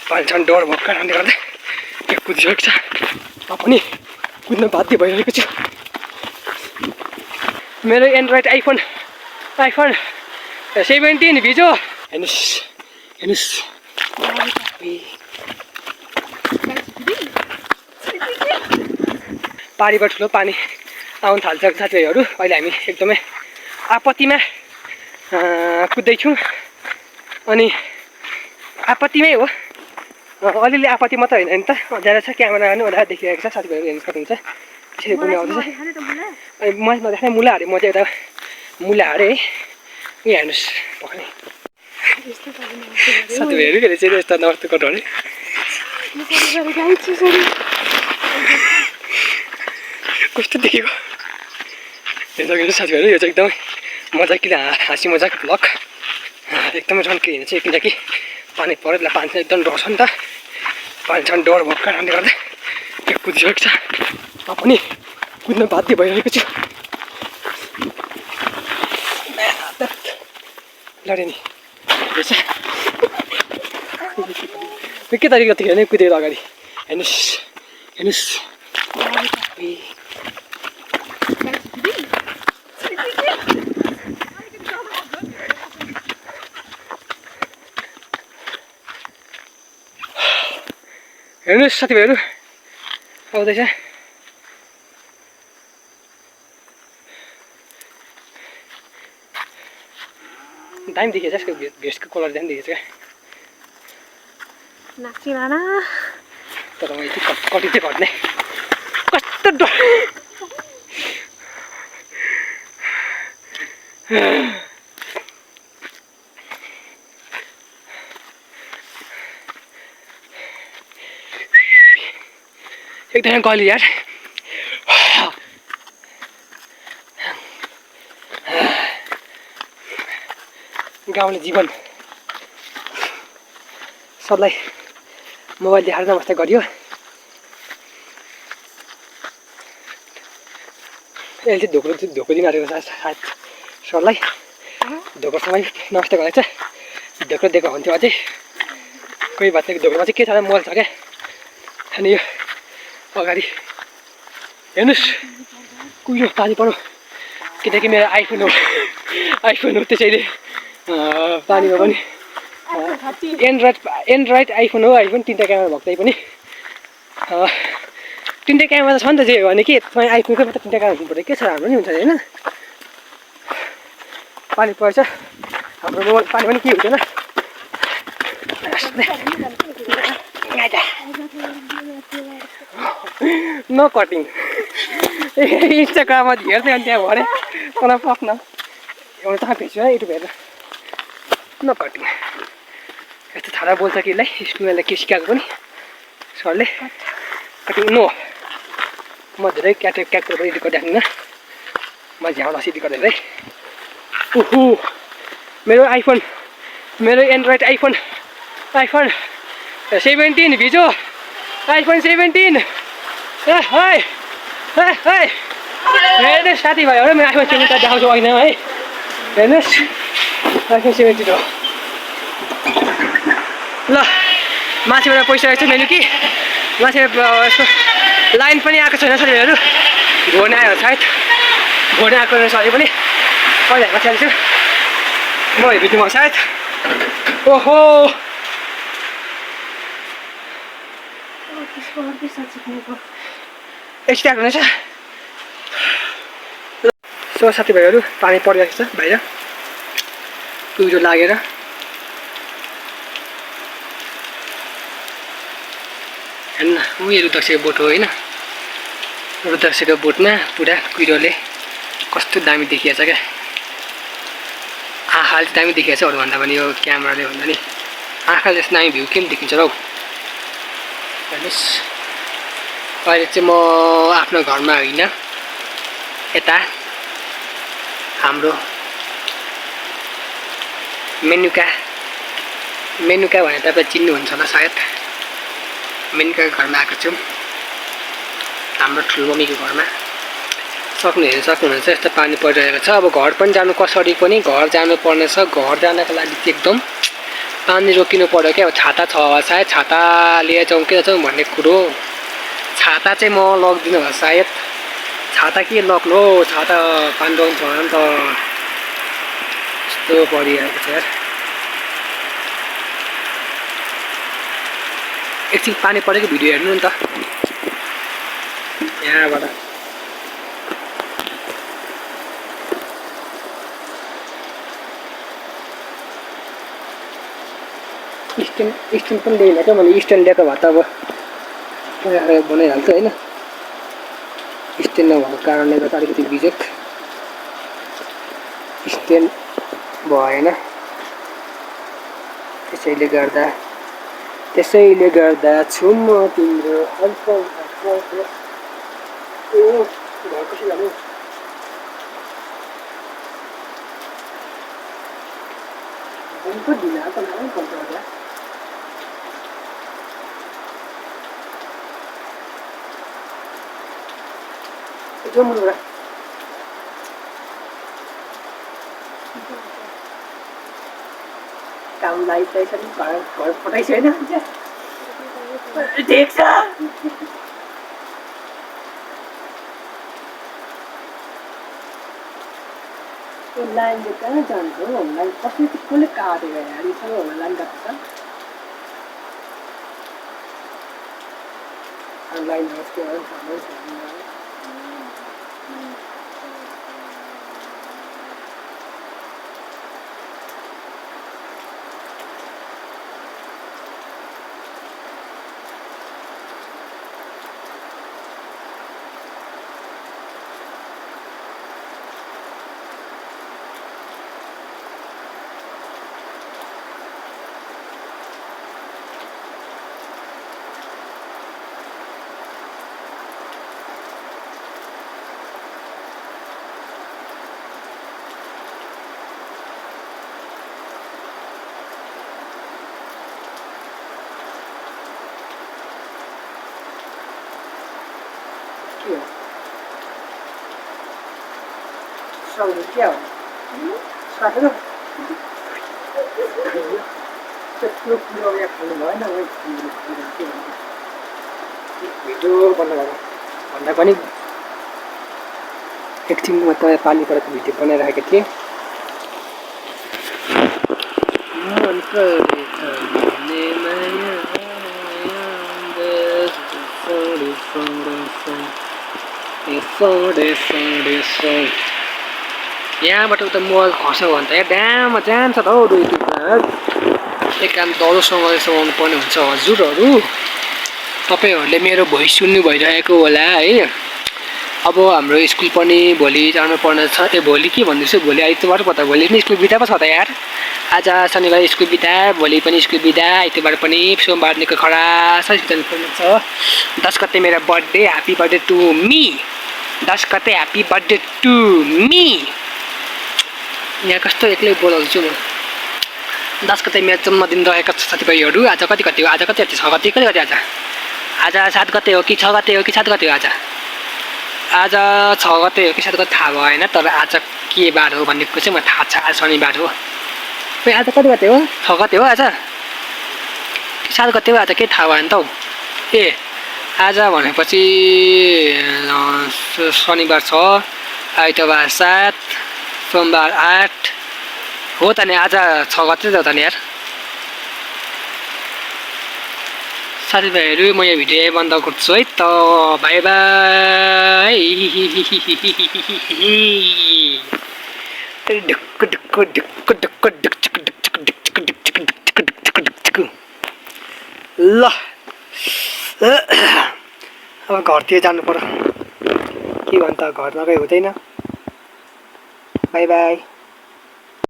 पानी छन् डर भएको कारणले गर्दा यो कुदिसकेको छ। म पनि कुद्न बाध्य भइरहेको छु। मेरो एन्ड्रोइड आइफोन 17 भिजो। हेर्नुहोस् पारीबाट ठुलो पानी आउन थाल्छ साथीभाइहरू। अहिले हामी एकदमै आपत्तिमा कुद्दैछौँ। अनि आपत्तिमै हो, अलिअलि आपत्ति मात्र होइन नि त, ज्यादा छ। क्यामेरा पनि ओदा देखिरहेको छ, साथीभाइहरू हेर्न सक्नुहुन्छ। त्यसरी बुन्ने आउँदैछ। अनि म नदेख्ने मुला हारेँ, म चाहिँ एउटा मुला हारेँ है। यहाँ हेर्नुहोस् भर्खरै साथीभाइहरू के चाहिँ यस्ता नमस्ते कटो अरे कस्तो देखेको हेर्न सक्नुहुन्छ साथीभाइहरू। यो चाहिँ एकदमै मजाकिलो हाँसी मजाको भ्लग एकदमै रन्किने चाहिँ, किनकि पानी परेर पानी चाहिँ एकदम डर छ नि त। पानी छन् डर भएको कारणले गर्दा यो कुदिसकेको छ। म पनि कुद्न बाध्य भइरहेको छु। लडे नि के तरिका थियो भने कुदेर अगाडि हेर्नुहोस् हेर्नुहोस् साथीभाइहरू आउँदैछ। दामी देखेछ यसको भेस्टको कलर दामी देखेछ क्या। तर मैले चाहिँ कति चाहिँ घट्ने कस्तो डर। एकदमै गली यार। गाउँले जीवन सबलाई मोबाइल देखाएर नमस्ते गरियो। यसले चाहिँ धोको दिन आएको छ सायद सरलाई। धोको समय नमस्ते गरेको छ। धोको दिएको हुन्थ्यो अझै कोही बात नहीं। धोकोमा चाहिँ के छ मोल छ क्या। अनि यो अगाडि हेर्नुहोस् कुहिरो पानी पर्यो, किनकि मेरो आइफोन हो त्यसैले पानीमा पनि एन्ड्रोइड आइफोन हो। आइफोन 3टा क्यामेरा भएको चाहिँ पनि 3टा क्यामेरा छ नि त। जे हो भने कि तपाईँ आइफोनकै मात्र 3टा क्यामेरा हुनुपर्छ, के छ हाम्रो नि हुन्छ होइन। पानी पर्छ हाम्रो मोबाइल, पानी पनि के हुँदैन। नो कटिङ इन्स्टाग्राममा हेर्दै अनि त्यहाँ भरे मलाई पक्न एउटा त भेट्छु है युट्युब हेर्दा। नो कटिङ यस्तो थाहा बोल्छ कि यसलाई स्टुडेन्टलाई के सिकाएको पनि सरले। Cutting no. म धेरै क्यारेक्टर पनि एडिट गरिराख्दिनँ, म झ्याउलासी एडिट गरेर है। ओहो मेरो एन्ड्रोइड आइफोन 17 भिजो। आइफोन 17 हेर्नुहोस् साथीभाइहरू, मेरो आइफोन 17 देखाउँछु होइन है। हेर्नुहोस् आइफोन 17 हो। ल माथिबाट पैसा आएको छ मेनु कि माथिबाट यस्तो लाइन पनि आएको छैन साथीभाइहरू। घोर्ने आयो सायद, घोर्ने आएको सरी पनि कहिले माथि आउँछु म हेर्छु सायद। ओहो यस्तो आएको रहेछ। सो साथीभाइहरू पानी परिरहेको छ बाहिर कुहिरो लागेर। हेर्नु उयो रुद्राक्षको बोट हो होइन। रुद्राक्षको बोटमा पुरा कुहिरोले कस्तो दामी देखिएछ क्या। आँखाले चाहिँ दामी देखिएछ अरूभन्दा पनि। यो क्यामेराले भन्दा नि आँखाले जस्तो दामी भ्यू के पनि देखिन्छ र हौ। हेर्नुहोस् अहिले चाहिँ म आफ्नो घरमा होइन, यता हाम्रो मेनुका भने तपाईँ चिन्नुहुन्छ होला सायद। मेनुकाको घरमा आएको छु, हाम्रो ठुलो मम्मीको घरमा। सक्नुहुन्छ यस्तो पानी परिरहेको छ। अब घर पनि जानु कसरी पनि घर जानु पर्नेछ। घर जानको लागि चाहिँ एकदम पानी रोकिनु पर्यो क्या छाता छ होला सायद छाता लिएर जाउँ कि जाउँ भन्ने कुरो छाता चाहिँ म लग्दिनँ होला सायद छाता के लग्नु हौ छाता पानी रोक्नु छ भने त यस्तो परिरहेको छ यार एकछिन पानी परेको भिडियो हेर्नु नि त यहाँबाट स्ट्यान्ड पनि ल्याइनँ क्या मैले स्ट्यान्ड ल्याएको भए त अब बनाइहाल्छु होइन स्ट्यान्ड नभएको कारणले गर्दा अलिकति बिजोक स्ट्यान्ड भएन त्यसैले गर्दा छु म तिम्रो घर कसै जानु उनको ढिला त नामै पर्छ होला जो मुरा कामलाई चाहिँ घर पठाइ छैन देख्छ त्यो लाइन चाहिँ कहाँ जान्छ हौ लाइन कसले कसले काटेको यार यसो होला लाइन काट्छ लाइन होस् के हो Xong kiểu sao thế đâu lúc video em không nói đâu video भन्दा पनि एकछिनमा तपाईँ पानी परेको भिडियो बनाइरहेको थिएँ यहाँबाट उता मोबाइल खस्यो भने त ड्याममा जान्छ त हौ एक काम दौरोसँग आउनु पर्ने हुन्छ हजुरहरू तपाईहरुले मेरो भोइस सुन्नु भइरहेको होला है अब हाम्रो स्कुल पनि भोलि जानु पर्ने छ भोलि के भन्दैछु भोलि आइतबार पो त भोलि पनि स्कुल बिदा पो छ त यार आज शनिबार स्कुल बिदा भोलि पनि स्कुल बिदा आइतबार पनि सोमबार निको खरास जानु पर्ने छ 10 गते मेरो birthday happy birthday to me 10 गते ह्यापी बर्थडे टु मी यहाँ कस्तो एक्लै बोलाउँछु म 10 गते मेरो जन्मदिन रहेको छ साथीभाइहरु आज कति हो आज कति 6 गते कति आज आज 7 गते हो कि 6 गते हो कि 7 गते हो आज 6 गते हो कि 7 गते थाहा भएन तर आज के बार हो भन्ने कुरा चाहिँ म थाहा छ आज शनिबार हो खै आज कति गते हो 6 गते हो आज 7 गते हो आज के थाहा भएन त हौ ए आज भनेपछि शनिबार 6 आइतबार 7 सोमबार 8 हो त नि आज 6 गते त नि यार साथीभाइहरु म यो भिडियो बन्द गर्छु है त बाइ बाइ ल अब घरतिर जानु पर्यो के भन्छ घर नगए हुँदैन बाइ बाइ